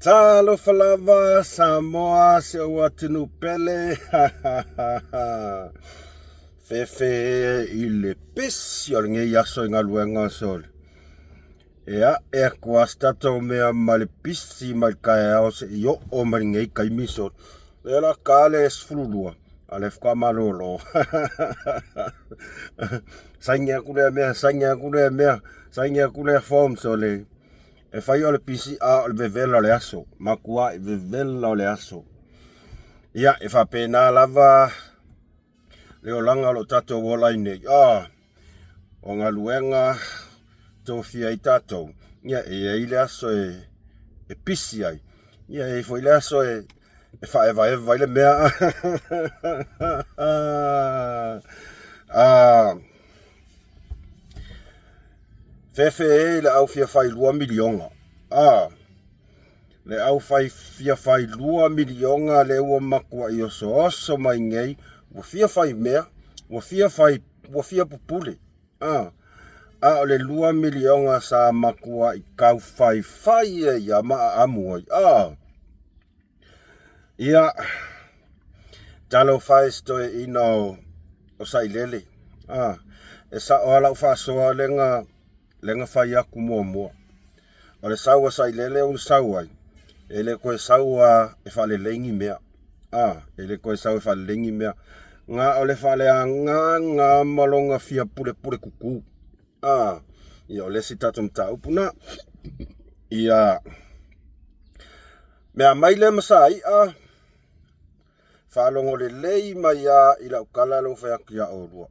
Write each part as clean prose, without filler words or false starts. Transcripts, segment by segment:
Talofa lava Samoa si ou atunuu pele. Fefe i le pisi o lenei aso i galuega sole. E a'e atu lava se tatou mea ma le pisi mai le taeao seia oo mai lenei taimi sole. O lea o le a ta le 12, a o lea faatoa malolo. Saini atu lea mea, saini atu lea mea, saini atu lea form sole. E fai o le pisi a o le vevela o le aso, matuai vevela o le aso. Ia, e faapena lava le olaga o lo o tatou ola ai nei. Ah, o galuega tofia ai tatou, ia e i ai le aso e pisi ai, ia e i ai foi le aso e faaevaeva ai le mea. Ah, fefe e i le au fia fai $2 miliona. Ah, le au fai fia fai $2 miliona lea ua matuai osooso mai nei, ua fia fai mea, ua fia fai, ua fia pupule. Ah, a o le $2 miliona sa matuai taufaifai ai lava ma aamu ai. Ah, ia, talofa e i si toeaina o Sailele. Ah, e sao lava lau faasoa lea na fai atu muamua. O le sau a Sailele ua sau ai, e le toe sau lava e faalelei ni mea. Ah, e le toe sau e faalelei ni mea. Na o le faaleagaga ma lona fia pulepule tutu. Ah, ia o le isi tatou mataupu na. Ia, mea mai lea ma saia, faalogo lelei mai lava i lau tala lea ua fai atu ia oulua.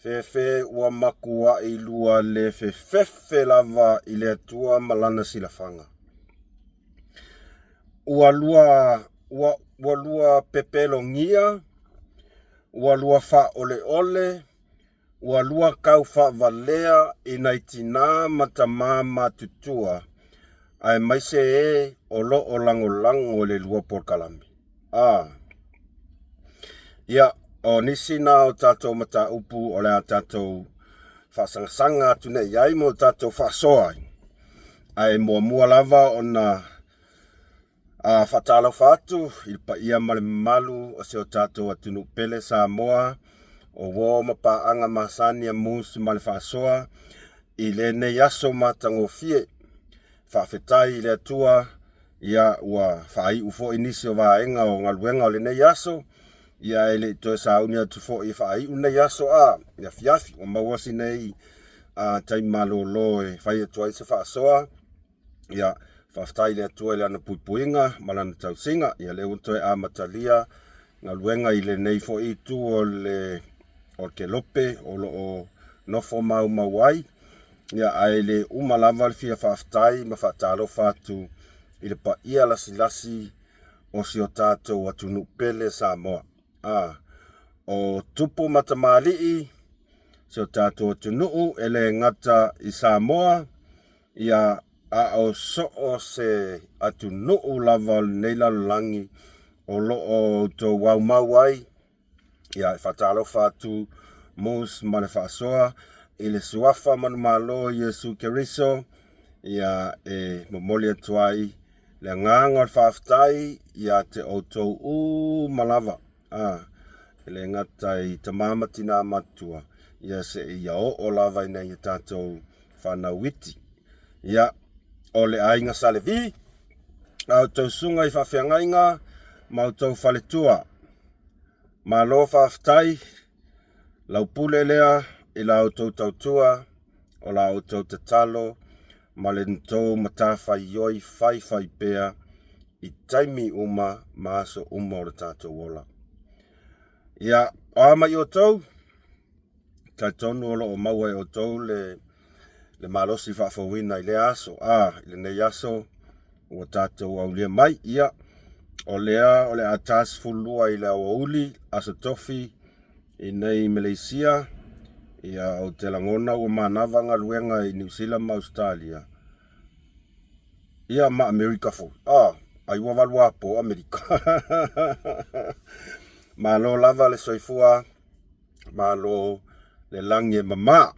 Fefe ua matuai lua le fefefe lava i le Atua ma lana silafaga. Ua lua, ua lua pepelogia, ua lua faaoleole, ua lua tau faavalea i nai tinā ma tamā matutua, aemaise e o lo o lagolago i le lua polokalame. A. Ia, o nisi na o tatou mataupu o le a tatou faasagasaga atu nei i ai ma o tatou faasoa ai. Ae muamua lava ona faatalofa atu i le paia ma le mamalu o si o tatou atunuu pele Samoa, o uo ma paaga masani a Moose ma le faasoa i lenei aso matagofie. Faafetai i le Atua, ia ua faaiu foi nisi o vaega o galuega o lenei aso, ia e le i toe sauni atu foi e faaiu lenei aso a le afiafi, ua maua si nei taimi malolo e fai atu ai se faasoa. Ia, faafetai i le Atua i lana puipuiga ma lana tausiga. Ia lea ua toe amatalia galuega i lenei foi itu o le kelope o lo o nofo maumau ai. Ia, ae le uma lava le fia faafetai ma faatalofa atu i le paia lasilasi o si o tatou atunuu pele Samoa. A, o tupu ma tamalii si o tatou atunuu e le gata i Samoa, ia a o so o se atunuu lava o lenei lalolagi o lo o outou aumau ai. Ia, e faatalofa atu Moose ma le faasoa i le suafa manumalo Iesu Keriso. Ia, e momoli atu ai le agaga o le faafetai ia te outou uma lava. A, e le gata i tamā ma tinā matutua, ia seia oo lava i nai a tatou fanau iti. Ia, o le aiga Sa Levi, a outou susuga i faafeagaiga ma outou faletua, malo faafetai, lau pule lea i la outou tautua, o la outou tatalo ma le tou matafaioi faifai pea i taimi uma ma aso uma o le tatou ola. Ia, o a mai outou, talitonu o lo o maua e outou le malosi faafouina i lea aso. A, i lenei aso ua tatou aulia mai. Ia, o lea o le a ta 12 i le aoauli, aso tofi i nei Maleisia. Ia, ou te lagona ua manava galuega i Niu Sila ma Ausetalia. Ia, ma Amerika foi. A, ai ua 8 apo Amerika. Malo lava le soifua, malo le lagi e mama.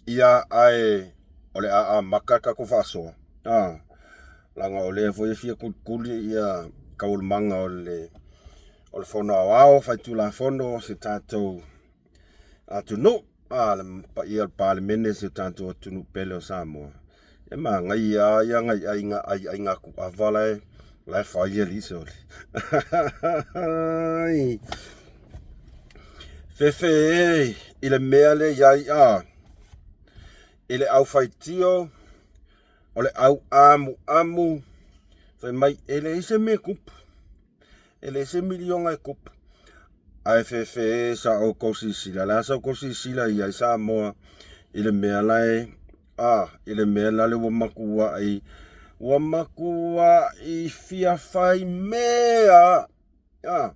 Ia, ae o le a amata le tatou faasoa. A, Leaga o lea foi e fia kulikuli ia taualumaga o le o le Fono Aoao Faitulafono o si o tatou atunuu, a le paia o le Palemene o si o tatou atunuu pele o Samoa. E manaia lava ia nai aiga ai aigatuava la e la e fai alii sole. Fefe e i le mea lea i ai a i le aufaitio o le au amuamu fai mai e leai se mea e tupu, e leai se miliona e tupu. Ae fefe e sa outou silasila, le a sa outou silasila i ai Samoa i le mea la e a i le mea la le ua matuai ua matuai fia fai mea A,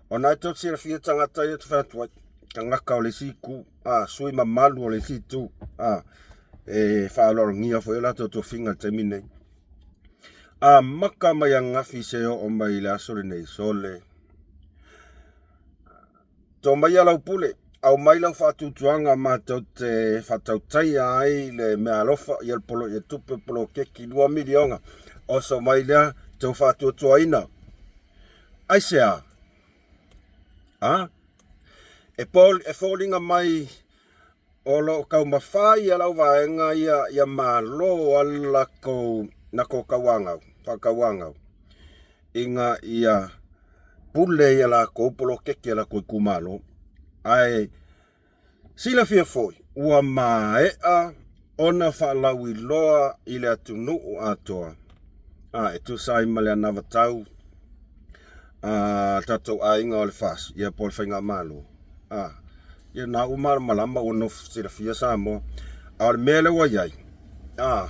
o na e tou te silafia tagata ia ou te fai atu ai, tagata o le isi itu, a, sui mamalu o le isi itu, a, e faaaloalogia foi o latou tofiga i le taimi lenei. Amata mai ananafi se oo mai i le aso lenei, sole, to maia lau pule, aumai lau faatuatuaga matou te faatautaia ai le meaalofa, ia le polo, ia tupe poloketi 2 miliona, oso mai lea, tou faatuatuaina. Aisea? A? E, po, e foliga mai o lo o taumafai e lau vaega ia, ia malo a lakou lakou tauagau, faatauagau ina ia pule ia lakou poloketi a lakou itumalo. Ae Silafia foi, ua maea ona faalauiloa i le atunuu atoa, a e tusa ai ma le anavatau a tatou aiga o le FAST, ia po o le Faigamalo, a ia na ua malamalama ua nofo silafia Samoa. A o le mea lea ua i ai, a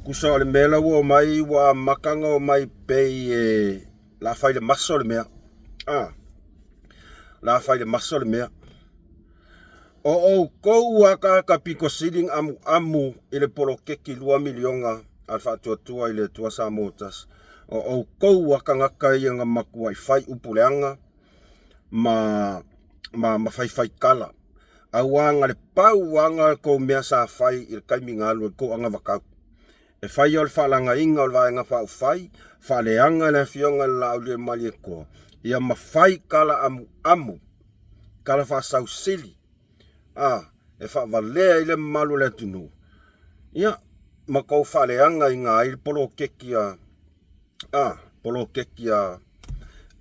tusa o le mea la ua omai ua amata ona omai pei e la fai le maso le mea, a la fai le maso le mea. O outou a tagata pito sili ona amuamu i le poloketi 2 miliona a le Faatuatua i le Atua Samoa ua Tasi. O outou a tagata ia na matuai fai upu leaga ma ma ma faifai tala. Aua na le pau lava na tou mea sa fai i le taimi na alu ai le tou anavatau. E fai o le faalagaina o le Vaega Faaupufai, faaleaga e le Afioga i le Laaulialemalietoa, ia ma fai tala amuamu, tala faasausili, a, e faavalea ai le mamalu o le atunuu, ia, ma tou faaleagaina ai le poloketi a, a, poloketi a,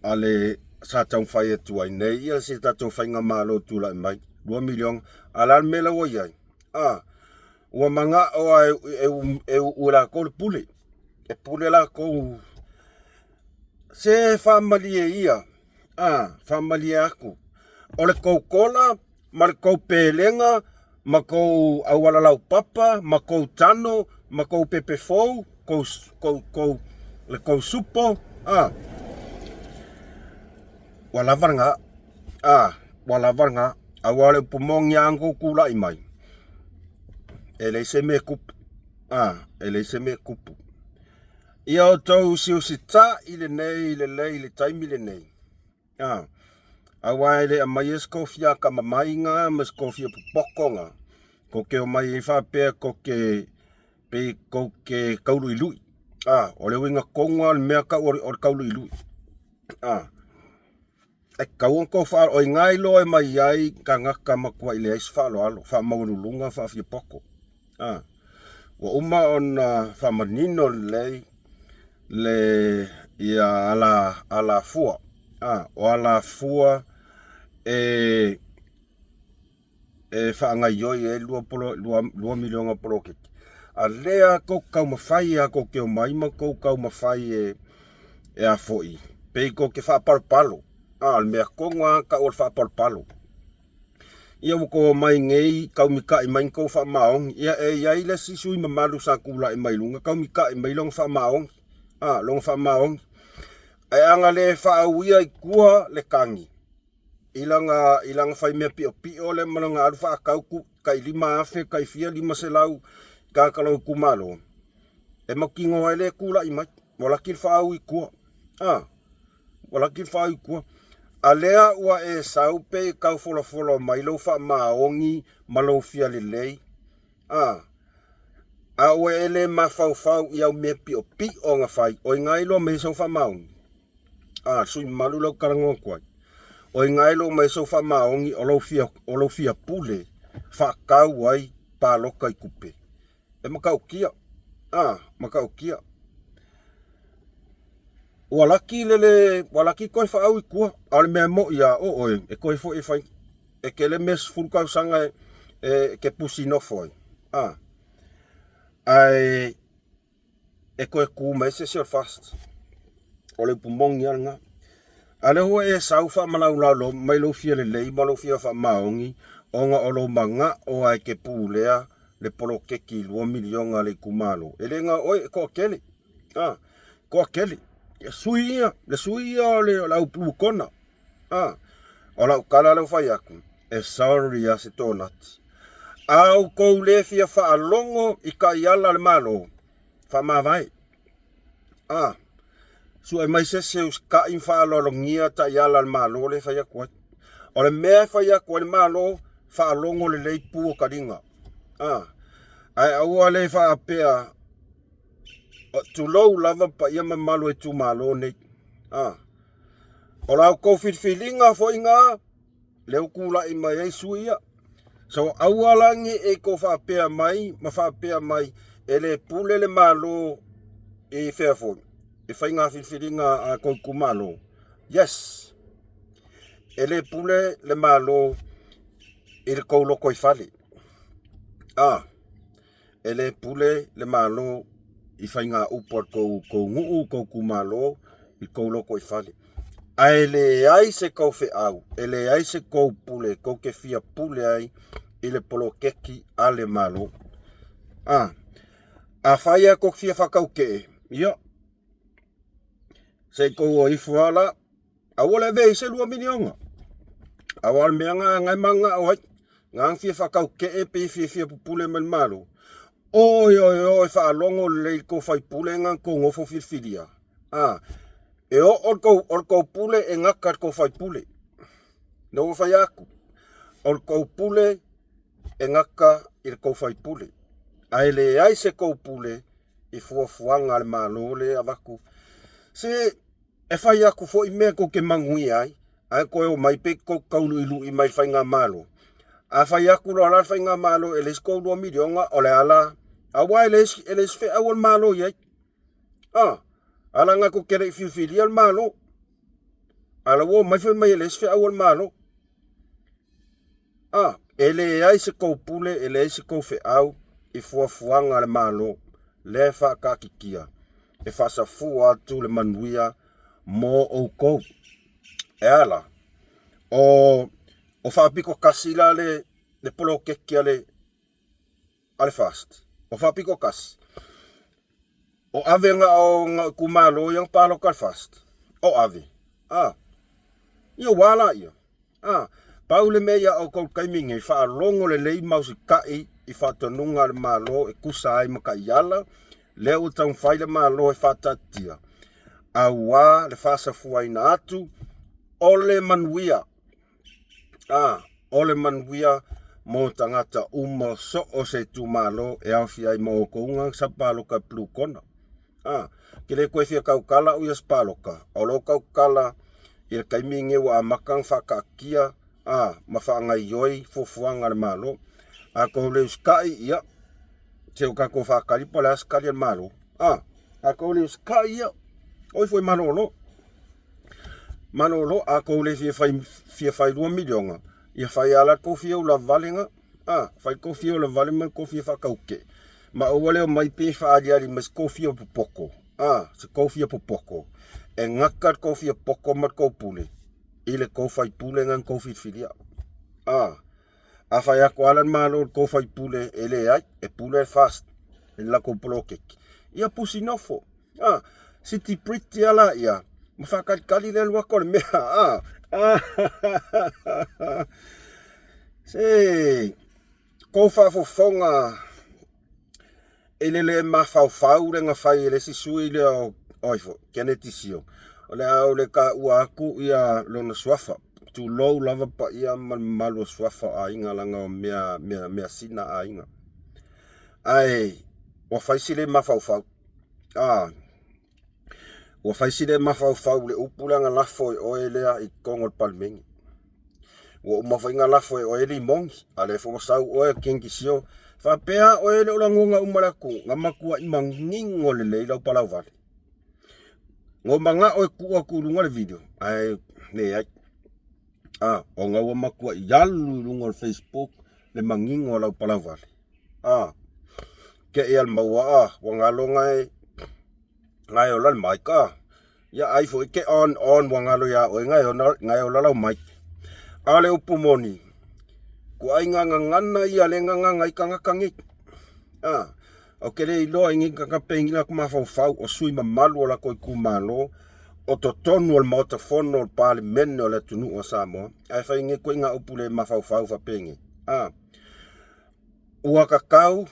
a le sa taumafai atu ai nei ia si tatou faigamalo tulai mai, 2 miliona. A o le a le mea la ua i ai? A, ua manao lava e, e, e uu e latou le pule, e pule latou se faamalie ia, a, faamalie atu, o le tou kola ma le tou pelega ma tou auala laupapa ma tou tano ma tou pepe fou, kou, kou, kou, le tou supo, a, ua lava lena, a, ua lava lena, aua o le upu moni lava na tou tulai mai, e leai se mea e tupu, a, e leai se mea e tupu. Ia outou usiusita'i lenei lelei i le taimi lenei, a, aua e le aumaia se tou fia atamamai na ma se tou fia popoto na, tou te omai ai faapea tou te pei tou te tauluilui, a, o le uiga tonu lava o le mea tau o le tauluilui, a. E tatau ona tou faa... o i ina e iloa mai ai tagata matuai leai se faaaloalo, faamaualuluga, faafiapoto. A, ua uma ona faamanino lelei le ia ala alafua. A, o alafua e e faagaioi ai 2 miliona poloketi. A lea tou taumafai a tou te omai ma tou taumafai e e a foi, pei tou te faapalopalo. A, o le mea tonu lava tau o le faapalopalo. Ia ua tou omai nei taumita'i mai ni tou faamaoni. Ia e i ai le isi sui mamalu sa tulai mai luga taumita'i mai lona faamaoni. A, lona faamaoni. Ae a na le faauia i tua le tagi, i lana, i lana faimea piopio lea ma lana alu faatau tu, tai 5,000, tai fia 500 i tagata o lona itumalo, e mautinoa e le tulai mai. Ua laki le faaui i tua. A, ua laki le faaui i tua. A lea ua e sau pe i tau folafola mai lou faamaoni ma lou fia lelei. A. A ua e le mafaufau i au mea piʻopiʻo na fai, o iga e iloa mai ai sou faamaoni. A, sui mamalu lea ou te talanoa atu ai. O iga e iloa mai ai sou faamaoni o lou fia, o lou fia pule faatau ai palota i tupe. E matautia. A, matautia. Ua laki le le, ua laki toe faau i tua. A o le mea moʻi a o oe, e toe foi e fai. E tele mea 10 tausaga e, e te pusi nofo ai. A, ae e toe tu mai se isi o le FAST. O le upu moni lava lena. A lea ua e sau faamalaulau mai lou fia lelei ma lou fia faamaoni ona o lou manao lava e te pulea le poloketi 2 miliona a le itumalo. E le na o oe, e toatele. A, toatele. E sui ia, le sui ia o le au plukona. A, o lau tala lea ua fai atu, e sorry lava se tonati. A outou le fia faalogo i taiala a le Malo, faamavae. A, sue mai se isi e usitai ma faaaloalogia taiala a le Malo lea e fai atu ai. O le mea e fai atu ai le Malo, faalogo lelei pu o taliga. A, ae aua le faapea, tulou lava paia ma mamalu o itumalo nei. A, O la outou filifiliga foi na lea ua tulai mai ai sui ia. So aua la ne i e tou faapea mai ma faapea mai e le pule le Malo i fea foi i faiga filifiliga a tou itumalo. Yes, e le pule le Malo i le tou lotoifale. Ah. E le pule le Malo i faigaupu a tou nuu, tou itumalo i tou lotoifale. Ae leai se tou feau, e leai se tou pule tou te fia pule ai i le poloketi a le Malo. A, afai lava tou te fia faatautee, ia, se i tou o ifo lava la, Aua le avea i se 2 miliona. Aua o le mea na na e mananao ai. Na fia faatautee pe fia fia pupule mai le Malo. Oi oi oi faalogo lelei i tou faipule na tou nofo filifilia. A, e oo le tou, o le tou pule e gata i le tou faipule. Na ua fai atu, o le tou pule e gata i le tou faipule. Ae leai se tou pule i fuafuaga a le Malo lea e avatu. Se E fai atu foi mea tou te manuia ai, ae toe omai pe tou te tauluiului mai i le faigamalo. A fai atu loa la le faigamalo e leai se tou 2 miliona, o le a la? Aua e leai e leai se feau a le Malo i ai. A, a leaga tou te le i filifilia le Malo. A o la ua omai fai mai e leai se feau a le Malo. A, e leai se tou pule, e leai se tou feau i fuafuaga a le Malo lea e faataatitia e faasafua atu le manuia mo outou. E a la? O, o faapito tasi la le, le poloketi a le, a le FAST. O faapito tasi. O ave na o na itumalo ia na palota i le FAST. O ave. A. Ia ua la ia. A. Pau le mea ia outou i le taimi nei, faalogo lelei ma usitai i faatonuga a le Malo e tusa ai ma taiala, lea ua taumafai le Malo e faataatitia, auā le faasafuaina atu o le manuia. A, o le manuia mo tagata uma so o se itumalo e aofia ai ma outou na sa palota i Blue Corner. A, ke le toe fia tautala au ia se palota, o lo tautala i le taimi nei ua amata ona faataatia a ma faagaoioi fuafuaga a le Malo. A tou le usitai, ia, se o tatou faatali po o le a se tali a le Malo. A, a tou le usitai, ia, o ifo e malolo. Malolo, a tou le fia fai, fia fai 2 miliona, ia fai lava la tou fia ulavale na. A, fai tou fia ulavale ma le tou fia faatautee. Ma aua le omai pe faaaliali mai se tou fia popoto. A, se tou fia popoto. E gata le tou fia poto ma le tou pule i le tou faipule na na tou filifilia. A, a fai atu lava la le Malo i le tou faipule e leai, e pule le FAST i le latou poloketi. Ia pusi nofo. A, siti pretty a la ia, ma faatalitali le alu atu o le mea. A, a, se kou faafofoga i le le mafaufau le na fai e le isi sui lea o oi foi, Keneti Sio. O le a ou le taua atu ia lona suafa. Tulou lava paia ma le mamalu o suafa o aiga leaga o mea, mea, measina a aiga. Ae. Ua fai si le mafaufau. A, ua fai si le mafaufau le upu lea na lafo e oe lea i totonu o le Palemene. Ua uma foi na lafo e oe limoni, a lea foi ua sau oe Kenny Sio. Faapea oe e le o lagona uma le atunuu, na matuai manino lelei lau palauvale. Na ou manao e tuu atu i luga le video, ae leai. A, ona ua matuai alu i luga o le Facebook le manino o lau palauvale. A, te i al maua a, ua galo gae, gae ola le mic a. Ia ai foi ke on on ua galo iā oe gae ona gae ola lau mic. A o le upu moni, ituaiga gagana ia le gagana ai tagata nei. A, ou te le iloa i nei tagata pe ni latou mafaufau o sui mamalu o latou itumalo o totonu o le Maota Fono o le Palemene o le atunuu o Samoa, ae fai nei ituaiga upu le mafaufau faapenei. A, ua tatau,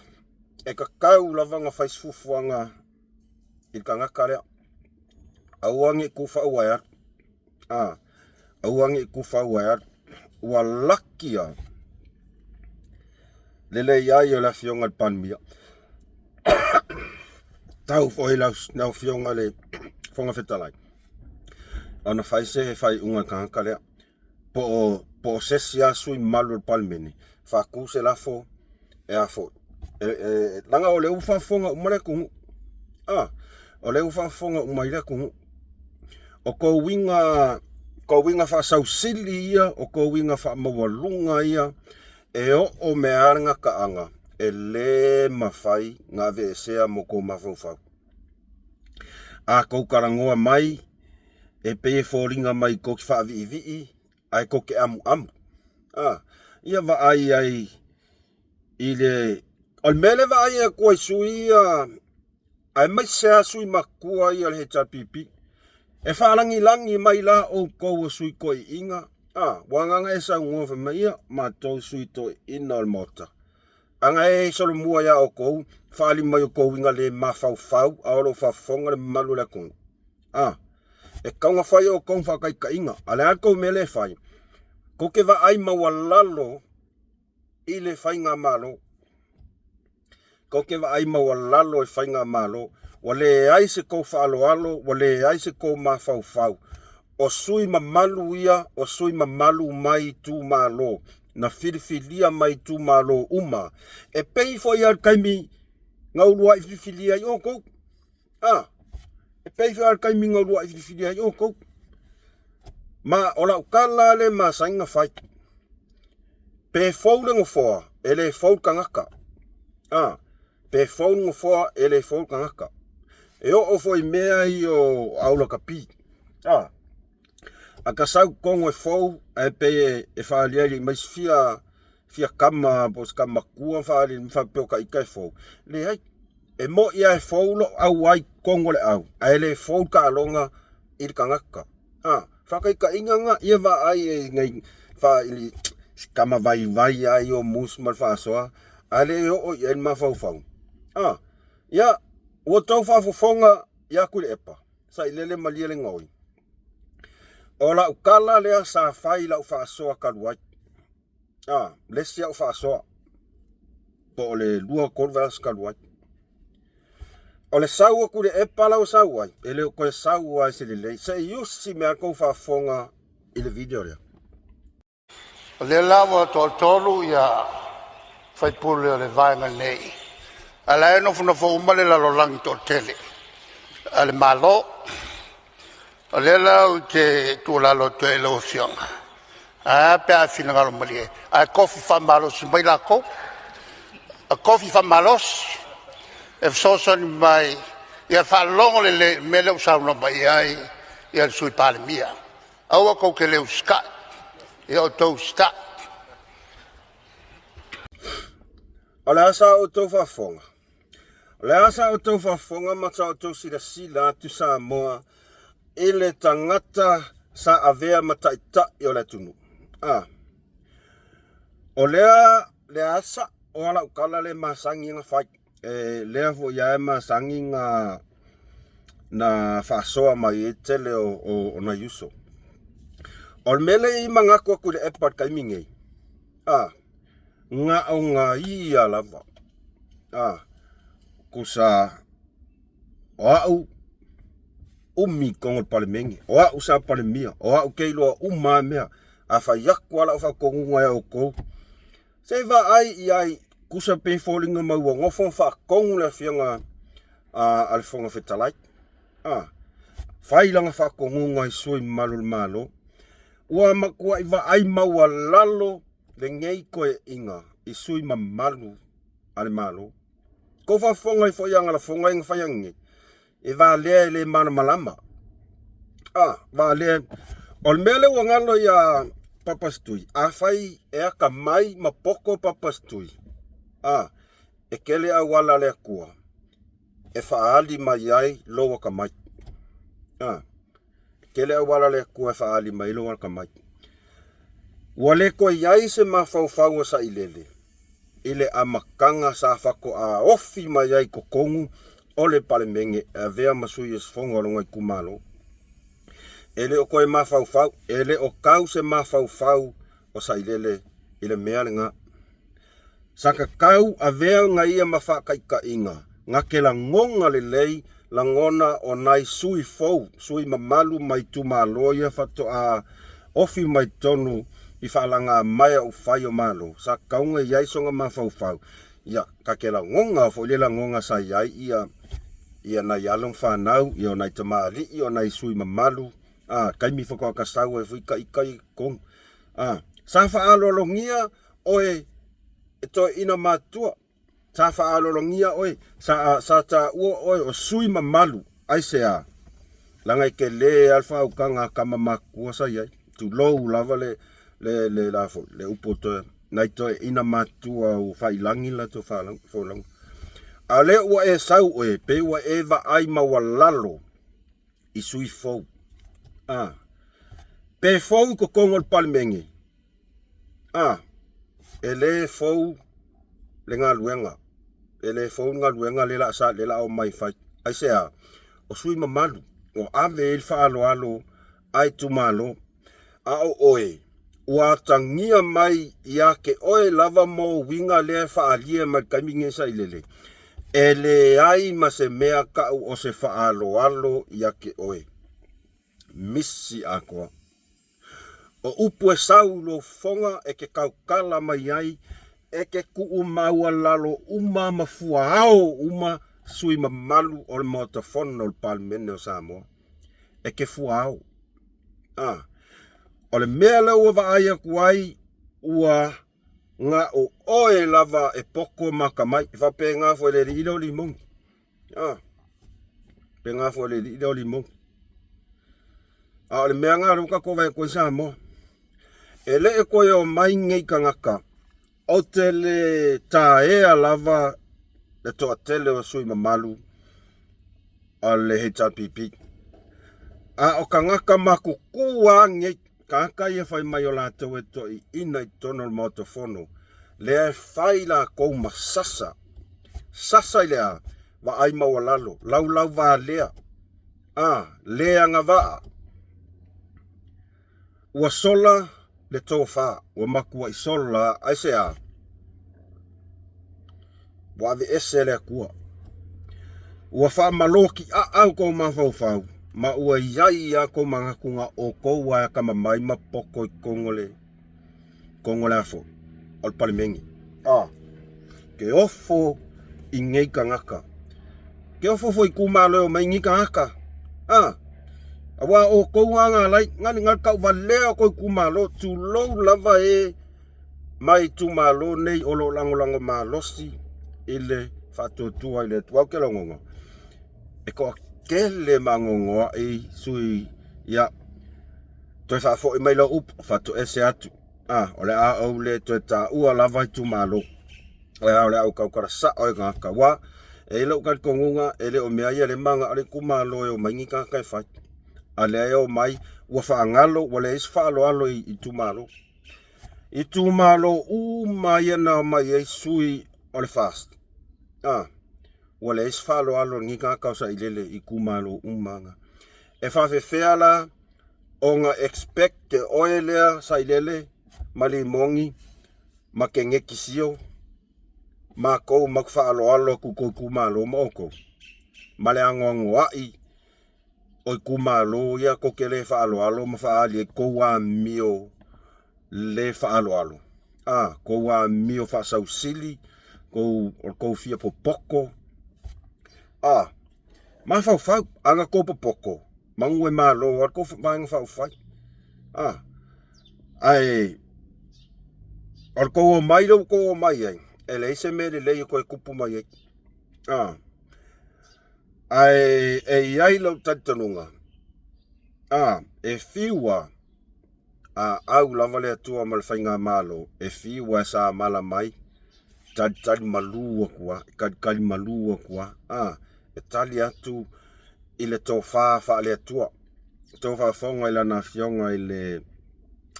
e tatau lava ona fai se fuafuaga i le tagata lea. Aua ne i tuufau ae alu. A, aua ne i tuufau ae alu. Ua laki lava le leai o le afioga i le Palemia. Tau foi lau afioga i le Fofoga Fetalai, ona fai se faaiuga i le tagata lea. Po o se isi lava sui mamalu o le Palemene, faatu se lafo e a foi, leaga o lea ua faafofoga uma le atunuu. A, o lea ua faafofoga uma ai le atunuu. O tou uiga, tou uiga faasausili ia, o tou uiga faamaualuga ia, e oo mea lava le gataaga, e le mafai ona aveesea ma outou mafaufau. A tou talanoa mai, e pei e foliga mai tou te faaviivii ae tou te amuamu. A, ia vaai ai i le... O le mea lea e vaai atu ai i sui ia, aemaise lava sui matua ia o le HRPP, e faalagilagi mai la outou o sui toeaiina, a, ua agaga e saunoa fai mai, ia, matou sui toeaiina o le Maota, ana e solomua iā outou, faaali mai outou uiga le mafaufau, a o lo o faafofoga le mamalu o le atunuu. A, e tatau ona fai outou ma faataitaiga. A o le a le tou mea lea e fai? Tou te vaai maualalo i le faigamalo. Tou te vaai maualalo i faigamalo. Ua leai se tou faaaloalo, ua leai se tou mafaufau. O sui mamalu ia, o sui mamalu mai itumalo, na filifilia mai itumalo uma. E pei foi lava i le taimi na uluai filifilia ai outou. A, e pei foi lava le taimi na uluai filifilia ai outou. Ma o lau tala lea e masani ona fai, pe fou le nofoa, e le fou le tagata. A, pe fou le nofoa, e le fou le tagata. E oo foi i mea ia o aulakapi. A, a ta sau i totonu e fou, ae pei e faaaliali mai se fia, fia tama po o se tama matua faaaliali mai faapea o ta ita e fou. Leai. E moni lava e fou lou auai i totonu o le au, ae le fou le taaloga i le tagata. A, faataitaiga lena, ia vaai i nai faaili si tama vaivai lava ia o Moose ma le faasoa, ae le oo i ai le mafaufau. A, ia, ua outou faafofoga ia Tuilaepa, sailele malie le gaoi. O lau tala lea sa fai i lau faasoa talu ai. A, le isi au faasoa, po o le 2 3 vaiaso talu ai. O le sau atu i le epa la ua sau ai, e le o toe sau lava i se lelei. Se i usi mai lava tou faafofoga i le video lea. O lea la ua toatolu ia faipule o le Vaega nei, a o la e nofonofo uma le lalolagi toatele a le Malo. O lea la ou te tuualalo atu ai i lau Afioga, ae a pe a e finagalo malie ae tofi faamalosi mai latou, tofi faamalosi e fesoasoani mai ia faalogo lelei i le mea lea ua saunoa mai ai le Sui Palemia. Aua tou te le usitai, ia outou usitai. O le a sa outou faafofoga? O le a sa outou faafofoga ma sa outou silasila atu Samoa i le tagata sa avea ma taitai o le atunuu? A, o lea le asa o ala tala le masani ona fai. E lea foi lava e masani na faasoa mai ai tele o nai uso. O le mea lea i manatu atu i le epa i le taimi nei, a, na o na ia lava. A. Kusa o a'u umi i totonu o le Palemene, o a'u sa Palemia, o a'u ke iloa uma a mea. A fai atu a la'u faatonuga ia outou, se i vaai i ai, tusa pei e foliga mai ua nofo ma faatonu le afioga a le Fofoga Fetalai. A fai lana faatonuga i sui mamalu o le Malo, ua matuai vaai maualalo lenei toeaiina i sui mamalu a le Malo. Tou faafofoga ifo i ana lafoga ia na fai ananei, e valea e le malamalama. A, valea. O le mea lea ua galo ia Papasitui, afai e atamai ma poto Papasitui, a, e tele auala a le Atua e faaali mai ai lou atamai. A, tele auala a le Atua e faaali mai ai lou atamai. Ua le toe i ai se mafaufau o Sailele i le amataga sa faatoa ofi mai ai i totonu o le Palemene e avea ma sui usufono o lona itumalo. E le o toe mafaufau, e le o tau se mafaufau o Sailele i le mea lena. Sa tatau avea na ia ma faataitaiga, na te lagona lelei lagona o nai sui fou, sui mamalu mai itumalo ia faatoa ofi mai totonu i faalagamaea upufai o Malo, sa tatau ona i ai sona mafaufau, ia, ta te lagona foi le lagona sa i ai ia, ia nai alo ma fanau, ia o nai tamalii, o nai sui mamalu, a, taimi faatoa ta sau ai foi ita i totonu. A, sa faaaloalogia oe e toeaina matutua, sa faaaloalogia oe, sa, sa taua oe o sui mamalu, aisea? Leaga e tele lava le faautaga a tama matutua sa i ai, tulou lava le, le, le, la foi, le upu o toe, nai toeaina matutua ua faailagi le latou folauga. A o lea ua e sau oe, pei ua e vaai maualalo i sui fou. A, pe fou i totonu o le Palemene, A, e le fou le galuega, e le fou le galuega lea la sa lea la omai e fai. Aisea? O sui mamalu ua ave i ai le faaaloalo a itumalo. A o oe, ua atagia mai ia te oe lava mo uiga lea e faaalia mai i le taimi lenei Sailele, e leai ma se mea tau o se faaaloalo ia te oe. Misi atoa. O upu e sau i lou fofoga e te tautala mai ai, e te tuumaualalo uma ma fuaao uma sui mamalu o le Maota Fono o le Palemene o Samoa. E te fuaao. A, o le mea lea ua vaai atu ai, ua na o oe lava e poto ma atamai. E faapena foi i le alii lea o Limogi. A, faapena foi i le alii lea o Limogi. A o le mea lena o lea ua tatou vaai atu ai Samoa. E le i toe omai nei tagata, ou te le taea lava le toatele o sui mamalu o le HRPP. A o tagata matutua nei, tagata ia fai mai o latou e toeaiina i totonu o le Maota Fono, lea e fai latou ma sasa. Sasa i le a? Vaai maualalo, laulau valea, a, le agavaa. Ua sola le tofa, ua matuai sola, aisea? Ua aveese le Atua. Ua faamalokiaa outou mafaufau, ma ua i ai lava tou manatu na o outou lava e atamamai ma poto i totonu o le totonu o le a foi, o le Palemene. A, ke ofo i nei tagata. Ke ofo foi i itumalo e omai nei tagata. A, aua o outou lava na alai, na le tauvalea o tou itumalo, tulou lava e mai itumalo nei o lo o lagolago malosi i le faatuatua i le Atua. Ou te lagona, e toatele magogoai sui, ia, toe faafoi mai lau upu, faatoese atu. A, o le a ou le toe taua lava itumalo. A, o le a ou tautala sao i tagata, aua e i ai lou talitonuga e le o mea ia le manao le itumalo e omai ni tagata e fai. A lea e omai ua faagalo, ua leai se faaaloalo i itumalo. Itumalo uma ia na omai ai sui o le FAST. A, ua leai se faaaloalo i lenei tagata o Sailele i itumalo uma na. E faafefea la ona expect e oe lea Sailele ma Limogi ma Keneti Sio. Makou ma ku faaaloalo atu i kou itumalo ma oukou, ma le anoanoai o itumalo ia tou te le faaaloalo ma faaali ai tou amio le faaaloalo, a tou amio faasausili, tou o le tou fia popoto, a mafaufau. Ana tou popoto, manu e malo lava le tou Vaega Faaupufai, a ae o le tou omai lea ua tou omai ai, e leai se mea lelei e toe tupu mai ai, a ae e i ai lou talitonuga, a e fiu lava a au lava le Atua ma le faigamalo, e fiu lava e samala mai, talitali malu atu lava, talitali malu atu lava, a e tali atu i le tofa faale-Atua. Tou faafofoga i lana afioga i le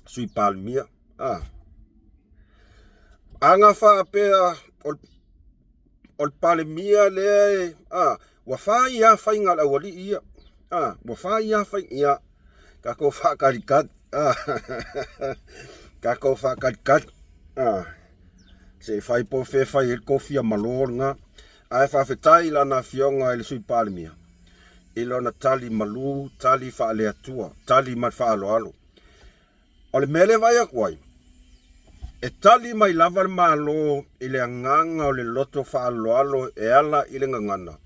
Sui Palemia, a ana faapea o le Palemia lea e, a ua fai lava faiga a le aualii ia, a ua fai lava faiga, ia tatou faatalitali, a tatou faatalitali, a se i fai po o fea e fai ai le tou fia malo lena. Ae faafetai i lana afioga i le Sui Palemia i lona tali malu, tali faale-Atua, tali ma le faaaloalo. O le mea lea e vaai atu ai, e tali mai lava le Malo i le agaga o le loto faaaloalo e ala i le gagana.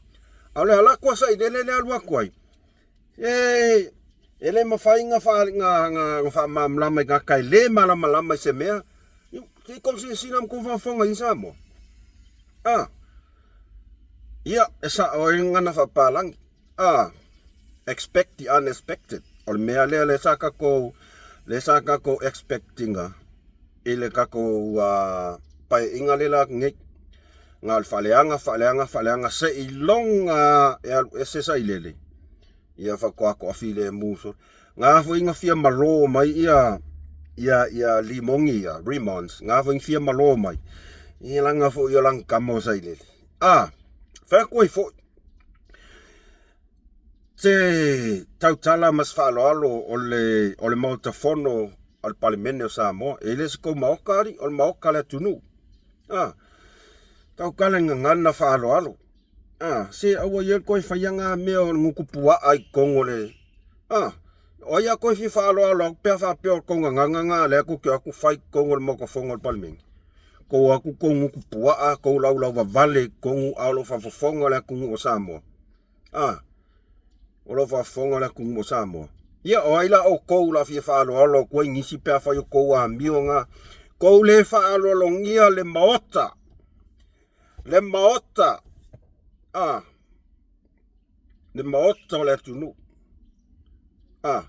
A o le ala atu a Sailele lea e alu atu ai, e, e le mafai ona faamalamalama i tagata e le malamalama i se mea. Se i tou silasila ma tou faafofoga i Samoa. A, ia, e sao ai le gagana faapalagi. A, expect the unexpected. O le mea lea lea sa tatou, lea sa tatou expect ina i le tatou paeaiga lea la nei. Na o le faaleaga, faaleaga, faaleaga seiloga e alu ese Sailele, ia faatoa toafilemu solo. Na foi na fia malo mai ia ia ia limogi ia, Remons, na foi na fia malo mai. Ia laga foi o lana tama o Sailele. A, fai atu ai foi, se tautala ma se faaaloalo o le, o le Maota Fono a le Palemene o Samoa. E le o se tou Maota alii, o le Maota a le atunuu. A, tautala i gagana faaaloalo. A, se aua ia le toe faia na mea o le gutu puaa i totonu o le... A, o ai a toe fia faaaloalo atu pe a faapea o le tou gagana na lea tou te o atu fai i totonu o le Maota Fono a le Palemene. Tou o atu tou gutu puaa, tou laulauvavale i totonu a o lo o faafofoga le atunuu o Samoa. A, o lo o faafofoga le atunuu o Samoa. Ia, o ai la outou o le a fia faaaloalo atu ai nisi pe afai o tou amio na. Tou le faaaloalogia le Maota. Le Maota. A, le Maota o le atunuu. A,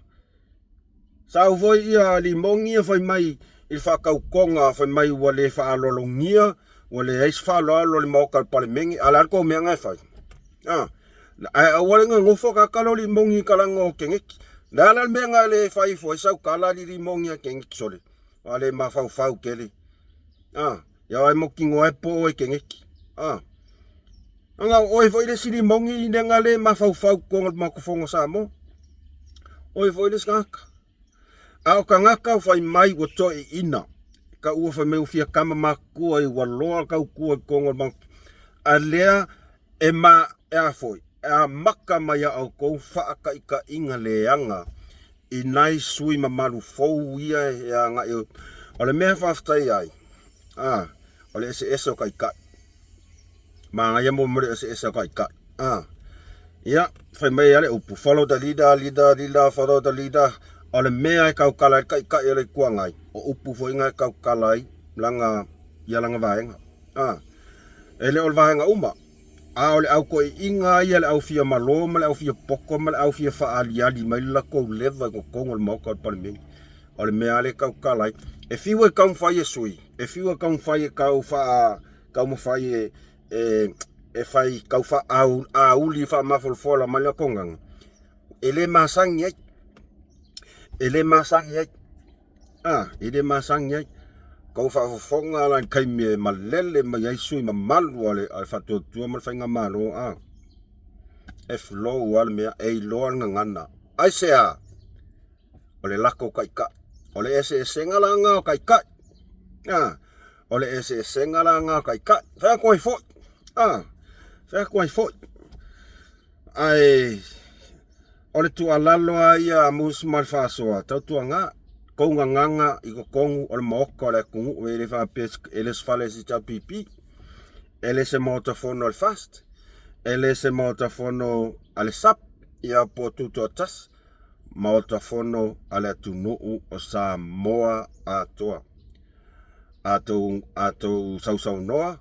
sau foi ia limogi ia fai mai i le faatautoga fai mai ua le faaaloalogia, ua leai se faaaloalo a le Maota o le Palemene, a o le a le tou mea na e fai? A, ae aua le nonofo tagata lo limogi i talaga o Keneti. Le a la le mea na le fai ifo ai sau tala ali limogi a Keneti sole, a le mafaufau tele. A, ia ai mautinoa e po e Keneti. A, Aga o oe foi le isi limogi lea le mafaufau i totonu o le Maota Fono o Samoa. Oe foi le isi tagata. A o tagata o fai mai ua toeaiina, ka ua fai mai ua fia tama matutua ai ua loa le tautua i totonu o le Maota. A lea e ma e a foi, e amata mai ia outou faataitaiga leaga i nai sui mamalu fou ia e agai. O le mea e faafetai ai, a, o le eseese o taitai. Manaia mo le eseese o taitai. A, ia, fai mai lava le upu, follow the leader, leader, leader, follow the leader. O le mea e tautala ai le taitai o le Itu Agai, o upu foi na e tautala ai lana, ia lana vaega. A, e le o le vaega uma, a o le au toeaiina ia le au fia malo ma le au fia poto ma le au fia faaaliali mai le latou leva i totonu o le Maota o le Palemene. O le mea lea e tautala ai. E fiu e taumafai e sui, e fiu e taumafai e tau faa taumafai e e e fai tau faauli faamafolafola mai le latou e le masani ai. E le masani ai. A, e le masani ai. Kou faafofoga la i le taimi e malele mai ai sui mamalu a le Faatuatua ma le Faigamalo, a, e flow lava le mea, e iloa le gagana. Aisea? O le latou taitai. O le eseesega la lena o taitai. A, o O le eseesega la nga taitai. Fai atu ai foi. Ah, fai atu ai foi. Ae o le tuualalo lava ia a Musu ma le Faasoa, tautuaga tou gagaga i totonu o le maota o le atunuu e le faapea e le se fale HRPP, e le se maota fono a le FAST, e le se maota fono a le SUP, ia po o Tutoatasi, maota fono a le atunuu o Samoa atoa. A tou, a tou sausaunoa,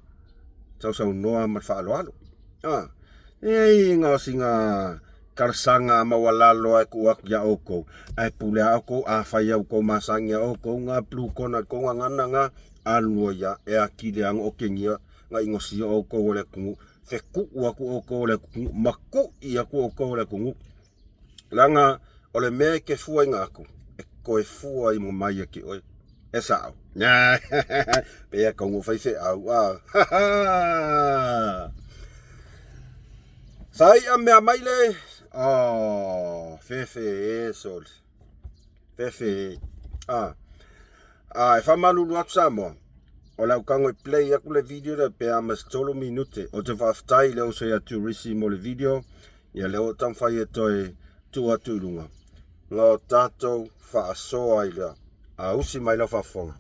sausaunoa ma le faaaloalo. A, e na o sina talosaga maualalo e tuu atu ia outou, ae pule lava outou, afai lava ua outou masani lava outou na blue corner i le tou gagana na, alu ai lava, e atili lava ona otegia na inosia outou e le atunuu, fetuu atu outou e le atunuu, matui atu outou e le atunuu. Leaga o le mea e te fuaina atu, e toe fua mai ia te oe. E sao. Pei e taunuu faifeau. Ah. Sa ia mea mai le. Oh, fefe e soli. Fefe e. Ah. Ah, e faamalulu atu Samoa. O le a ou tago e play atu le video lea pe a ma se 3 minute. Ou te faafetai i le uso ia Turisi mo le video. Ia lea ua ou taumafai e toe tuu atu i luga. Na o tatou faasoa ai lea. A usi mai lau faafofoga.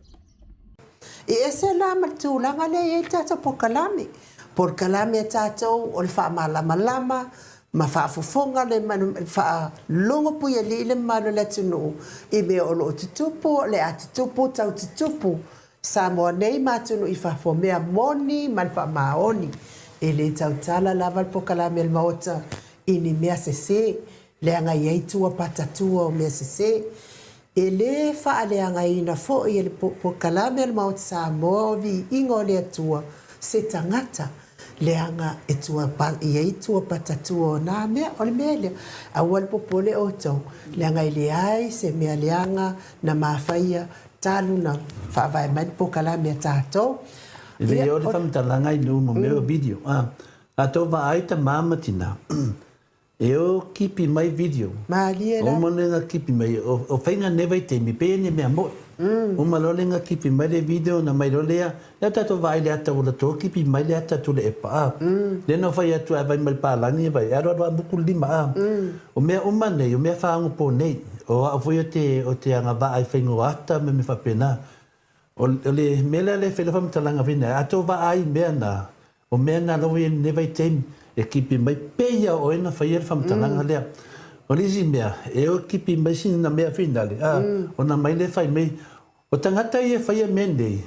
E ese la ma le tulaga lea e i ai le tatou polokalame. Polokalame a tatou o le faamalamalama ma faafofoga le faalogo puialii le mamalu o le atunuu i mea o lo o tutupu, o le a tutupu, tau tutupu Samoa nei ma atunuu i fafo, mea moni ma le faamaoni. E le tautala lava le polokalame a le Maota i ni mea sese, leaga e i ai tua patatua o mea sese. E le faaleagaina foi e le polokalame a le Maota Samoa o Viiga o le Atua se tagata, leaga e tua, e i ai tua patatua o nā mea. O le mea lea, aua le popole outou, leaga e leai se mea leaga na mafaia talu na faavae mai le polokalame a tatou. E le o le faamatalaga i nuu mo mea o video. A tou vaai tama ma tina, e o kipi mai video. Malie la. Uma le na kipi mai, o faiga nei vaitaimi, pei e ni mea moi. Uma loa le na kipi mai le video na mai loa lea, lea tatou vaai le ata ua latou kipi mai le ata Tuilaepa a. Lea na fai atu ae vai mai le palagi vai, e alualu a muku le lima a. O mea uma nei, o mea faaogopō nei, o au foi o te, o te agavaa i faiga o ata ma mea faapena. O, o le mea lea le fai lau faamatalaga foi nei, a tou vaai i mea na, o mea na la ua i ai i lenei vaitaimi, e kipi mai pei lava o oe na faia le faamatalaga lea. O le isi mea, e o kipi mai sina mea finale, a, ona mai lea fai mai, o tagata ia e faia mea nei,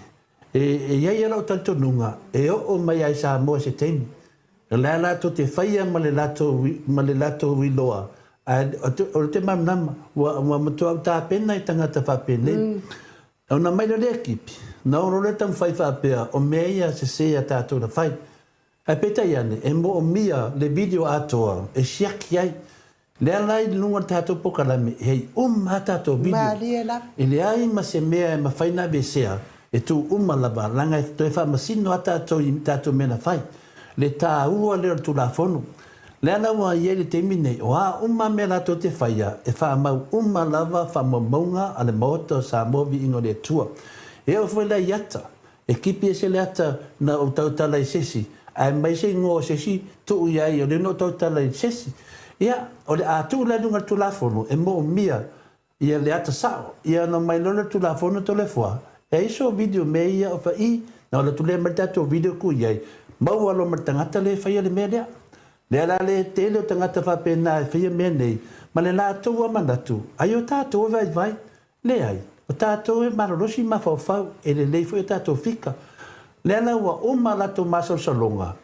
e, e i ai lava lou talitonuga, e oo mai lava i Samoa i se taimi. O le a latou te faia ma le latou, ma le latou iloa, ae o te malamalama, ua, ua matua ou tapena i tagata faapenei. Ona mai loa lea kipi, na ono loa taumafai faapea, o mea ia sese a tatou na fai. Ae peitai ane, e moomia le video atoa e siaki ai. Lea la i luga o le tatou polokalame, e ai uma a tatou video. Malie lava. E leai ma se mea e mafai ona aveesea, e tu uma lava, leaga e toe faamasino a tatou i tatou mea na fai. Le taua lea o le Tulafono. Lea la ua i ai le taimi nei, o a uma mea latou te faia, e faamau uma lava faamaumauga a le Maota o Samoa Viiga o le Atua. E oo foi la i ata, e kipi ese le ata na ou tautala i se isi, ae aumai se igoa o se isi tuu i ai o lea na ou tautala i se isi. Ia, o le a tuu la i luga o le Tulafono e moomia Ia le ata sao, ia ona omai loa lea o le Tulafono Toleafoa, e ai so video mea ia o fa i, na ola atu lea aumai le tatou video ku iai, maua loa ma le tagata lea e faia le mea lea. Lea la le tele o tagata faapena e faia mea nei, ma le latou a manatu, ai o tatou e vaivai. Leai, o tatou e malolosi mafaufau, e lelei foi o tatou fika. Lea la ua uma a latou masalosaloga,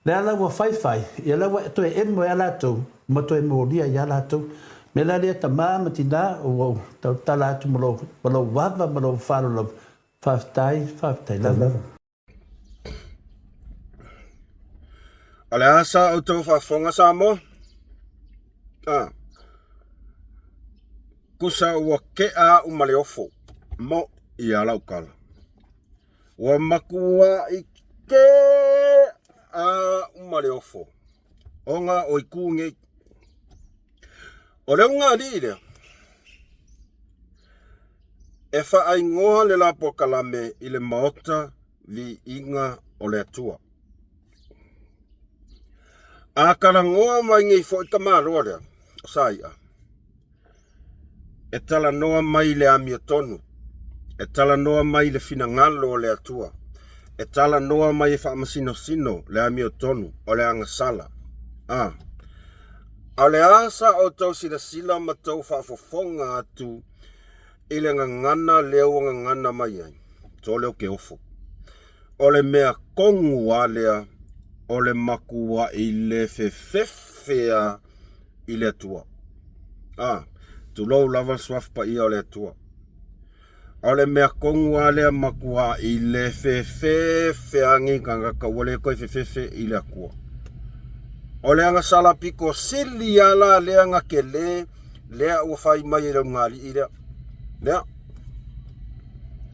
Lea la ua faifai, ia la ua toe emo ai a latou, ma toe molia ai a latou. Mea la lea tama ma tina, ua ou tautala atu ma lou, ma lou vava ma lou falo lava, faafetai, faafetai lava. O le a sa outou faafofoga Samoa? Ah. Kusa ua kea au ma le ofo mo ia lau tala. Ua matuai ke aʻu ma le ofo ona o itu nei. O le ulugalii lea, e faaigoa le la polokalame i le Maota viiga o le Atua. A talanoa mai nei foi tamaloa lea o Saia, e talanoa mai i le amiotonu, e talanoa mai i le finagalo o le Atua, e talanoa mai e faamasinosino le amiotonu o le agasala. A, a o le a sa outou silasila ma tou faafofoga atu i le gagana lea ua gagana mai ai, to leo ke ofo. O le mea kogu a lea o le makuaʻi le fefefe a i le Atua. A, tulou lava le suafa paia o le Atua. O le mea kogu a lea makuaʻi le fefefe a nei tagata ua le toe fefefe i le Atua. O le agasala pito sili a la lea na tele lea ua fai mai e le ulugalii lea. Lea.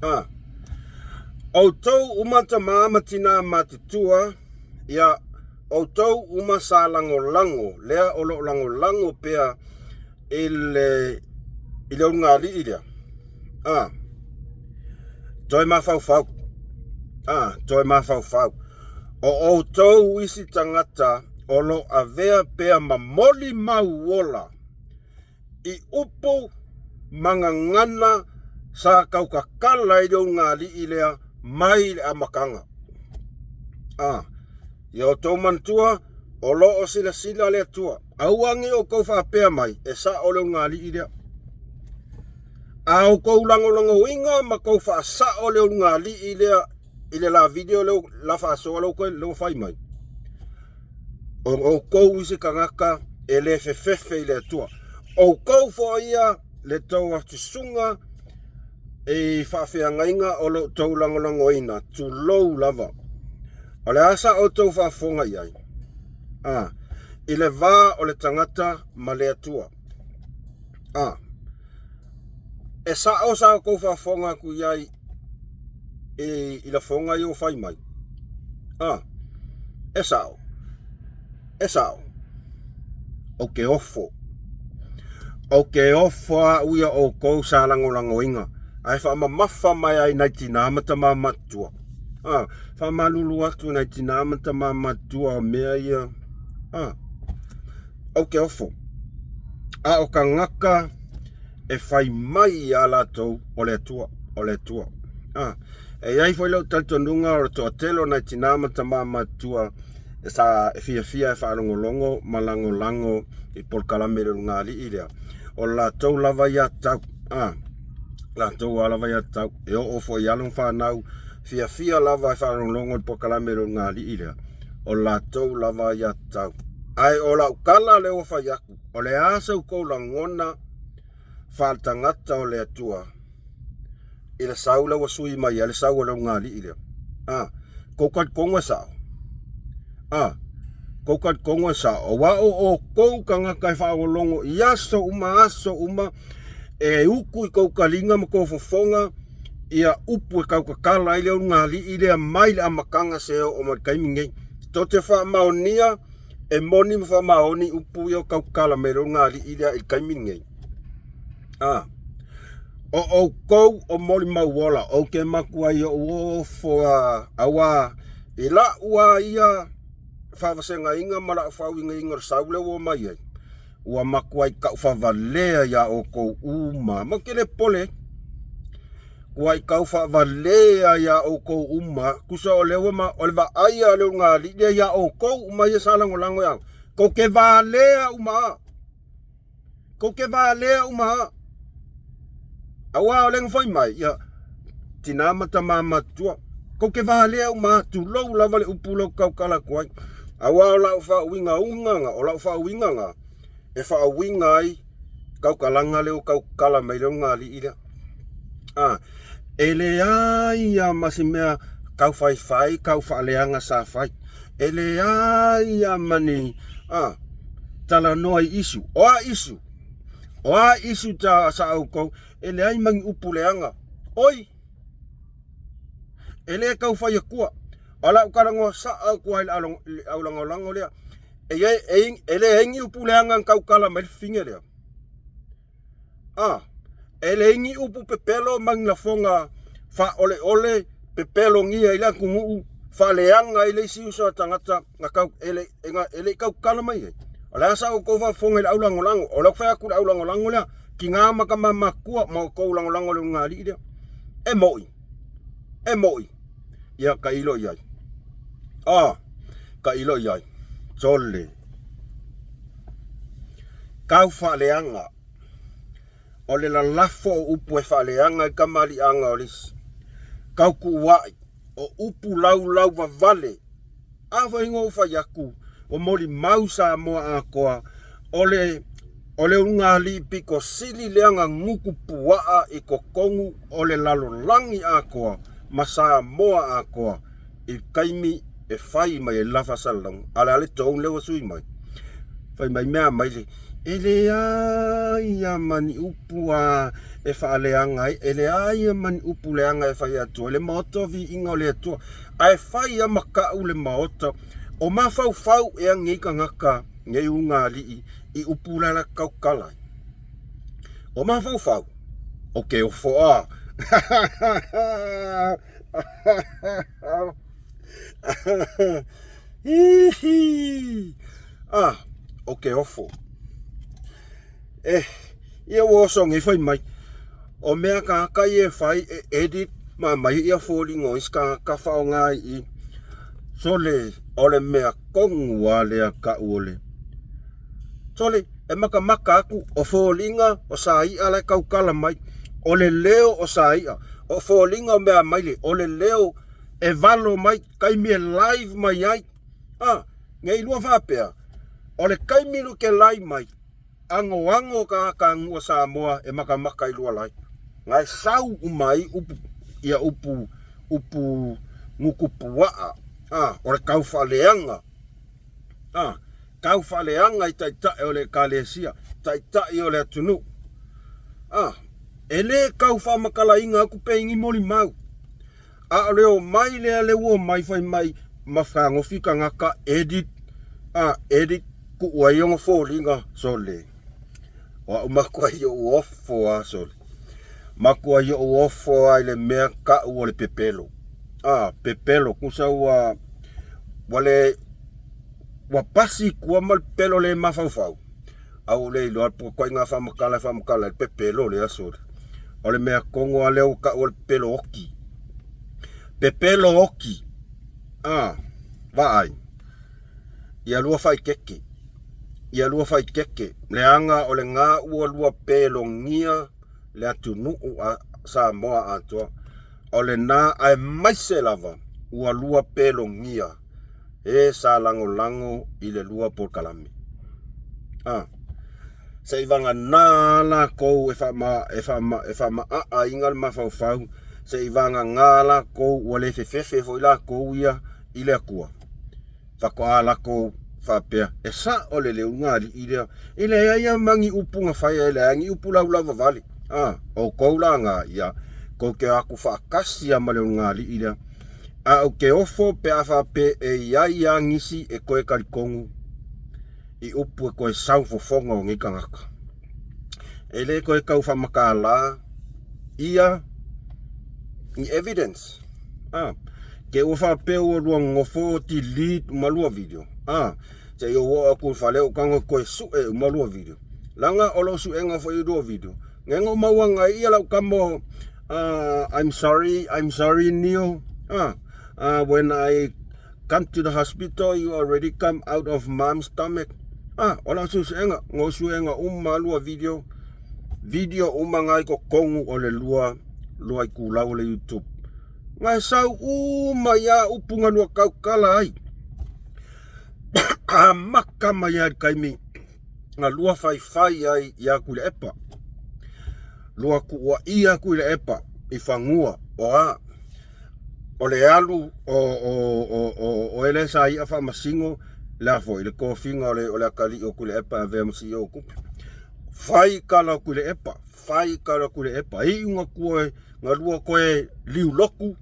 A. Outou uma tamā ma tinā matutua, ia, outou uma sa lagolago, lea o lo o lagolago pea i le, i le ulugalii lea. A. Toe mafaufau. A, toe mafaufau. O outou isi tagata o lo o avea pea ma molimau ola i upu ma gagana sa taukakala i le ulugalii lea mai le amataga. A, ia outou manatua, o lo o silasila le Atua. Aua ne i outou faapea mai, e sao le ulugalii lea. A outou lagolagoina ma tou faasao le ulugalii lea i le la video lea la faasoa lea ua fai mai, o outou isi tagata e le fefefe i le Atua. Outou foi ia le tou atusuga i faafeagaiga o lo outou lagolagoina, tulou lava. O le a sa outou faafofoga i ai? A, i le va o le tagata ma le Atua. A, e sao sa outou faafofoga atu i ai i, i lafoga ia ua fai mai. A, e sao. E sao. Ou te ofo. Ou te ofo a au ia outou sa lagolagoina. Ae faamamafa mai ai nai tinā ma tamā matutua. A, faamalulu atu nai tinā ma tamā matutua o mea ia. A, ou te ofo. A o tagata e fai mai iā latou o le Atua, o le Atua. A, e i ai foi lou talitonuga o le toatele o nai tinā ma tamā matutua e sa e fiafia e faalogologo ma lagolago i polokalame i le ulugalii lea. O le latou lava ia tau, a, latou a lava ia tau, e oo foi i alo ma fanau, fiafia lava e faalogologo i polokalame i le ulugalii lea. O le latou lava ia tau. Ae o lau tala lea ua fai atu, o le a sa outou lagona faaletagata o le Atua i le sau lea ua sui mai ai le sau o le ulugalii lea. A, tou talitonu e sao. A, tou talitonu e sao. Aua o outou tagata e faalogologo i aso uma aso uma e utu i tou taliga ma tou fofoga ia upu e tautatala ai le ulugalii lea mai le amataga seia oo mai i le taimi lenei. Tou te faamaonia e moni ma faamaoni upu ia o tautatala mai le ulugalii lea i le taimi lenei. A, o outou o molimau ola, ou te matuai ou ofo a, auā i la'u a ia faavasegaina ma la'u faauigaina o le sau lea ua omai ai, ua matuai taufavalea iā outou uma, ma ou te le popole ai. Ua i taufavalea iā outou uma, tusa o lea ua ma, o le vaaia a le ulugalii lea iā outou uma ia sa lagolago ia, tou te valea uma lava. Kou te valea uma a. Aua o le na fai mai, ia, tinā ma tamā matutua. Kou te valea uma a, tulou lava le upu lea ou te tautala atu ai. Aua o lau faauiga uga, o lau faauiga na, e faauiga ai tautalaga lea ua tautala mai le ulugalii lea. A, e leai lava ma se mea tau faifai, tau faaleaga sa fai. E leai lava ma ni a, talanoa i issue. O a issue? O a issue ta, sa outou? E leai ma ni upu leaga. Oi! E le tau fai atua. O lau talanoa sao atu ai le aulagolago lea. E, e, e leai ni upu leaga na tautala mai le fafine lea. A, e leai ni upu pepelo ma ni lafoga faaoleole Pepelogia i le atunuu, faaleaga ai le isi uso a tagata na kau, e le, e, na, e le i tautala mai ai. O le a sa outou faafofoga i le aulagolago, o le fai atu le aulagolago lea, tina ma tama matutua ma outou lagolago i le ulugalii lea. E moi, e moi, ia tailo i ai. Ah, tailo i ai. Sole. Tau faaleaga. O le lalafo o upu e faaleaga i kamaliʻaga o le isi. Tautuuaʻi, o upu laulau vavale. A foi na ou fai atu, ua molimau Samoa atoa, o le o le ulugalii pito sili lea na nuku puaa i totonu o le lalolagi atoa ma Samoa atoa i le taimi e fai mai ai le la faasalalauga. A o le a le tone lea ua sui mai? Fai mai mea mai le, e leai lava ma ni upu a e faaleaga ai, e leai lava ma ni upu leaga e fai atu ai le Maota o Viiga o le Atua. Ae fai lava ma tau le Maota, o mafaufau ea nei tagata, nei ulugalii i upu la la tautala ai. O mafaufau, o ke ofo a. Hihi! Ah, o ke ofo. Eh, ia ua oso nei fai mai. O mea kāka i e fai e edit ma mai ia foliga o isi kāka whaonga i. Sole, o le mea kongu a lea ka'u o le. Sole, e makamaka aku o foliga o sa i'a la e tautala mai. O le leo o sa i'a. O foliga o mea mai le, o le leo e valo mai, taimi e live mai ai. A, nei lua faapea, o le taimi lu ke live mai, agoago tagata nuu o Samoa e makamaka i lua live. Na e sau uma ai upu, ia upu, upu nuku puaa, a, o le tau faaleaga, a, tau faaleaga i taitai o le Ekalesia, taitai o le atunuu. A, e le tau faamatalaina atu pe i ni molimau. A o le omai lea le ua omai fai mai ma fetagofi tagata edit a edit tuu ai ona foliga sole. O au matua i ou ofo a sole. Matua i ou ofo a i le mea ka'u o le pepelo. A pepelo kusa ua ua le ua pasi i tua ma le pepelo le mafaufau. A ua ou le iloa po o ituaiga faamatala e faamatala ai le pepelo lea sole. O le mea tonu lava lea ua tau o le pepelo oti. Pepelo oti. A, vaai. Ia lua faaeteete. Ia lua faaeteete. Leaga o lena ua lua pelogia le atunuu a Samoa atoa. O lena aemaise lava ua lua pelogia e sa lagolago i le lua polokalame. A, seivagana lakou e faama, e faama, e faamaaaina le mafaufau, seivagana lakou ua le fefefe foi lakou ia i le Atua. Faatoa latou faapea, e sa'o le leo ulugalii lea, e leai lava ma ni upu na fai ai, leai ni upu laulauvavale. A, outou la na, ia, tou te o atu faatasi lava ma le ulugalii lea. Ae ou te ofo pe a faapea e i ai lava nisi e toe talitonu i upu e toe sau fofoga o nei tagata. E le toe tau faamatala ia ni evidence. A, te ua faapea ua lua nofo delete uma lua video. A, se i ou oo atu i le fale ou tago toe sue uma lua video. Leaga o lou suega foi i lua video, nega o maua agai ia lau tama o I'm sorry, I'm sorry Neo. When I come to the hospital you already come out of mom's stomach. Ah, o lau suesuega, no suega uma lua video, video uma ngai totonu o le lua, lua itulau o le YouTube. Ngai sau uma ia upu nga lua tautala ai. Amata mai ai le taimi nga lua faifai ai ia Tuilaepa. Lua tuuaia Tuilaepa i fanua o a o le alu o o o o o ele sa ia faamasino le a foi le tofiga o le o le atalii o Tuilaepa e avea ma CEO o tupe. Fai tala o Tuilaepa, fai tala o Tuilaepa. Iu na toe na lua toe liulotu,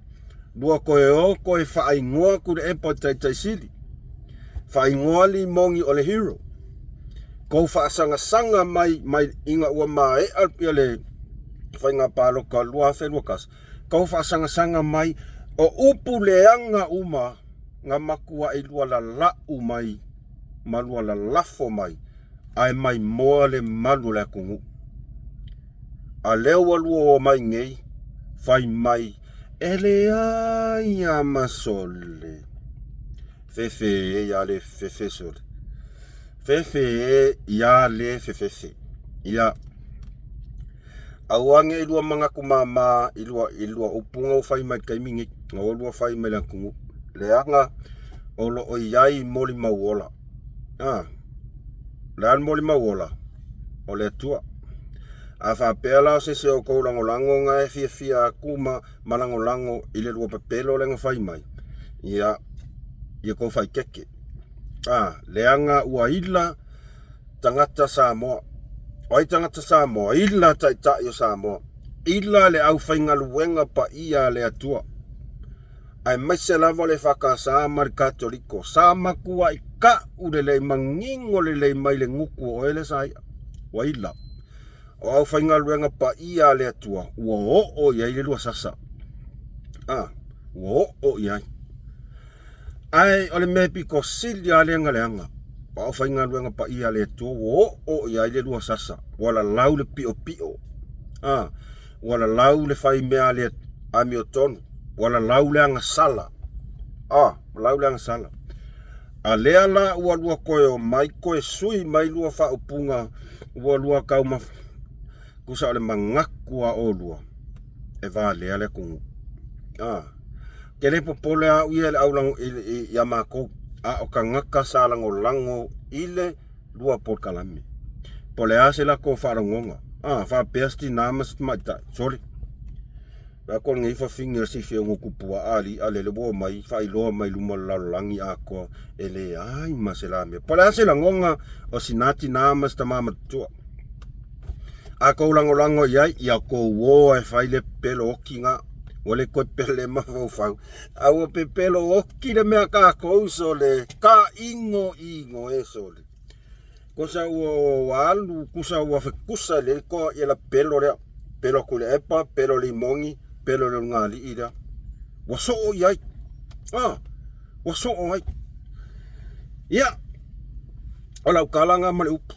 lua toe o toe faaigoa Tuilaepa o le Taitai Sili. Faaigoa Limoni o le hero. Kou faasagasagamai mai ina ua maea ia le faiga palota 2021. Kou faasagasaga mai O upu leaga uma na matuaʻi lua lalaʻu mai ma lua lalafo mai ae maimoa le malu o le atunuu. A lea ua lua o mai nei, fai mai, e leai a ma sole. Fefe e ia le fefe sole. Fefe e ia le fefefe. Ia. Aua ne i lua manatu māmā i lua, i lua upu na ua fai mai i le taimi nei, na ua lua fai mai i le atunuu. Leaga o lo o i ai molimau ola. A, le a le molimau ola? O le Atua. A faapea la o se isi o outou lagolago na e fiafia atu ma, ma lagolago i le lua pepelo lea na fai mai, ia, ia tou faaeteete. A, leaga ua ila tagata Samoa. O ai tagata Samoa? Ila taitai o Samoa. Ila le aufaigaluega paia a le Atua. Aemaise lava le EFKS ma le Katoliko. Sa matuai ka'u lelei manino lelei mai le gutu o oe lea sa ia. Ua ila. O aufaigaluega paia a le Atua ua oo i ai le lua sasa. A, ua oo i ai. Ae o le mea e pito sili lava lea na leaga, o aufaigaluega paia a le Atua ua oo i ai le lua sasa, ua lalau le piopio, a, ua lalau le fai mea a le amiotonu, ua lalau le agasala, a, lalau le agasala. A lea la ua lua toe omai toe sui mai lua faaupuga, ua lua taumafa, tusa o le manatu a oulua, e valea le atunuu. A, ke le popole au ia i le au ia matou, a o tagata sa lagolago i le lua polokalame. Po o le a se latou faalogoga, a, faapea se tinā ma se tamaitai, sole. Vaai atu lenei fafine o le sifia gutu puaa alii a lele ua omai faailoa mai luma o le lalolagi atoa e leai ma se la mea. Po o le a se lagoga o sina tinā ma se tamā matutua. A kou lagolago i ai, ia kou o e fai le pepelo oki na. Ua le toe pele mafaufau. A ua pepelo oki le mea kākou sole. Ka ingo ingo e sole. Kusa ua, ua alu, kusa ua fekusa le koa ia la pelo lea. Pelo aku le epa, pelo le imogi, pelo le ulugalii lea. Ua soo i ai. Ah, ua soo ai. Ia, o lau tala na ma le upu.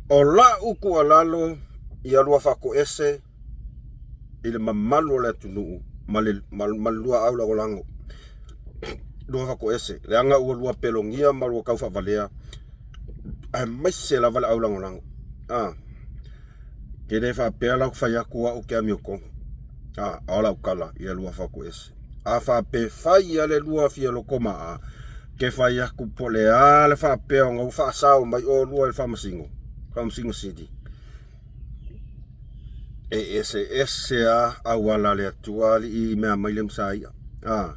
O la'u tuualalo ia lua faatoese i le mamalu o le atunuu ma le, ma, ma le lua au lagolago. Lua faatoese, leaga ua lua pelogia ma lua taufaavalea, aemaise lava le au lagolago. Ah, ke le faapea la ou te fai atu au ke amiotonu. A, a o lau tala, ia lua fatoese. A faapea fai ia le lua fia loto maa, ke fai atu po le a le faapea ona ua faasao mai oulua i le faamasino, faamasino sili. E eseese a auala a le Atua alii i mea mai le ma ia. A,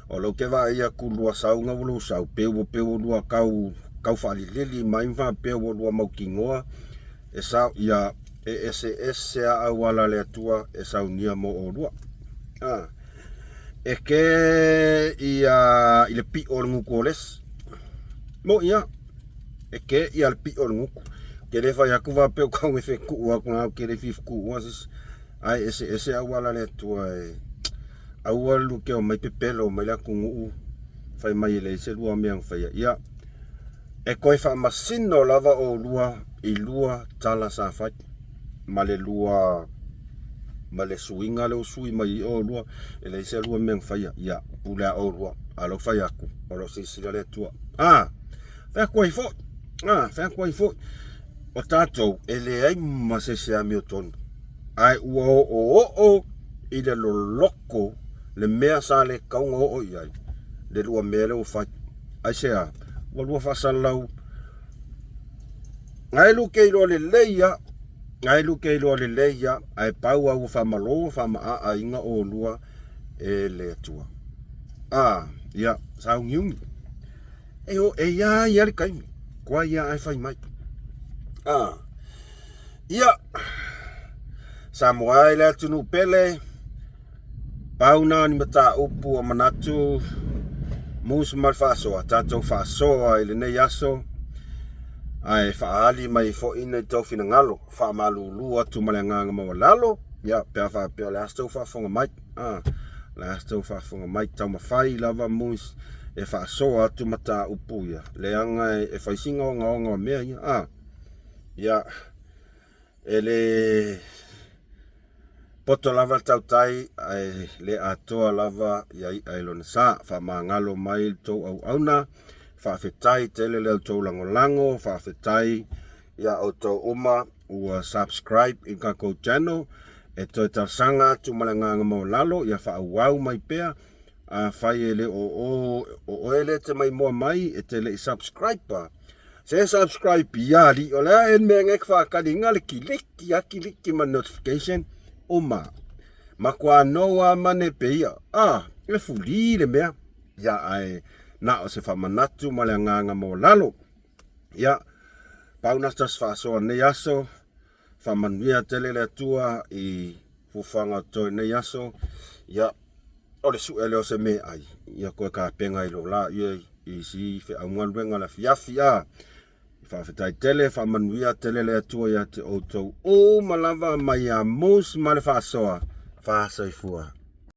o lou ke vaai atu lua sauga ua lou sau, pe ua pe ua lua kau, kau faalilili mai ma faapea ua lua mautinoa, e sao ia e eseese a auala a le Atua e saunia mo oulua. A, e ke ia i le piʻo o le gutu o lesi. Mo ia, e ke ia le piʻo o le gutu. Ke le fai atu faapea o kau e fetuʻu atu na ke le fifukuʻua sisi. Ae eseese auala a le Atua e aua le luke o mai pepelo mai le atunuu fai mai e leai se lua mea na faia. Ia, E toe faamasino lava oulua i lua tala sa fai, ma le lua ma le suiga lea ua sui mai ai oulua, e leai se lua mea na faia, ia pule a oulua, a o lea ua fai atu, o lo o silasila le Atua. A, fai atu ai foi, a, fai atu ai foi, o tatou e leai ma se isi amiotonu, ae ua oooo i le loloko le mea sa le tatau ona oo i ai le lua mea lea ua fai. Aisea? Ua lua faasalalau. Ngai lu ke iloa lelei ia. Ngai lu ke iloa lelei ia. Ae pau au ua faamalo, faamaaaina oulua e le Atua. A, ia, sauniuni. E o, e ia ia le taimi. Kua ia ae fai mai. A, ia, Samoa e le atunuu pele. Pau na o ni mataupu o manatu musu ma le faasoa, tatou faasoa i lenei aso, ae faaali mai foi nai tou finagalo, faamalulu atu ma le agaga maualalo, ia pe a faapea o le a se tou faafofoga mai. A, Le a se tou faafofoga mai, taumafai lava Moose e faasoa atu mataupu ia, leaga e fai sina ogaoga o mea ia, a. Ia, e le poto lava le tautai, ae le atoa lava ia i'a i lona sa. Faamagalo mai le tou auauna, faafetai tele le outou lagolago, faafetai ia outou uma ua subscribe i le tatou channel. E toe talosaga atu ma le agaga maualalo ia faaauau mai pea. Afai e le o o o oe lea e te maimoa mai e te le i subscribe, se subscribe ia alii, o le a ea le mea e faataliina le kiliki a kiliki ma notification uma. Matua nou a mane pe ia, a, e fuli le mea. Ia ae na o se faamanatu ma le agaga maualalo. Ia, pau na se tasi faasoa nei aso, faamanuia tele le Atua i fuafuaga o totoe nei aso. Ia, o le sue lea o se meaai, ia koe kapena i lo la ia i si feau galuega le afiafi a. Faafetai tele, faamanuia tele le Atua ia te outou uma lava mai ia Moose ma le faasoa. Faasoifua.